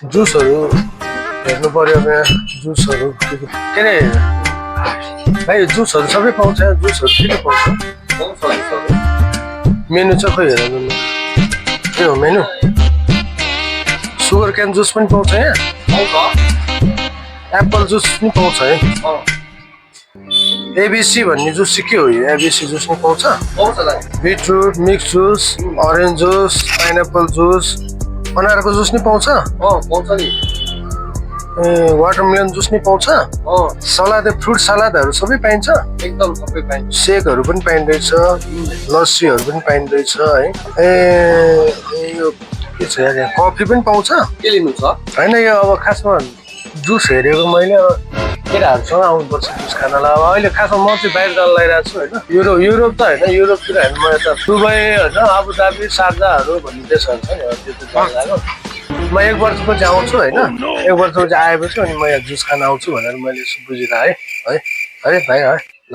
जुसहरू हेर्नु पर्यो यहाँ जुसहरू के अरे भाइ जुसहरू सबै पाउँछ जुसहरू के के पाउँछ मेनु चाहिँ खोइ हेर के हो मेनु सुगर क्यान जुस पनि पाउँछ यहाँ एप्पल जुस पनि पाउँछ है एबिसी भन्ने जुस चाहिँ के हो यो एबिसी जुस पनि पाउँछ beetroot mix juice orange juice pineapple juice अनारको जुस नि पाउँछ नि ए वाटरमेलन जुस नि पाउँछ सलाद फ्रुट सलादहरू सबै पाइन्छ एकदम सबै पाइन्छ सेकहरू पनि पाइँदैछ लस्सीहरू पनि पाइँदैछ है ए यो के छ यहाँ कफी पनि पाउँछ के लिनु छ होइन यो अब खासमा जुस हेरेको मैले केटाहरूसँग आउनुपर्छ जुस खानलाई अब अहिले खासमा म चाहिँ बाहिर जान लागिरहेको छु होइन युरोप त होइन युरोपतिर होइन म यता दुबई होइन अबुधाबी शारजाहरू भन्ने देशहरू छ नि त्यो चाहिँ जान लाग्यो म 1 वर्षपछि आउँछु होइन 1 वर्षपछि आएपछि अनि म यहाँ जुस खान आउँछु भनेर मैले बुझिरहेँ है है भाइ है ल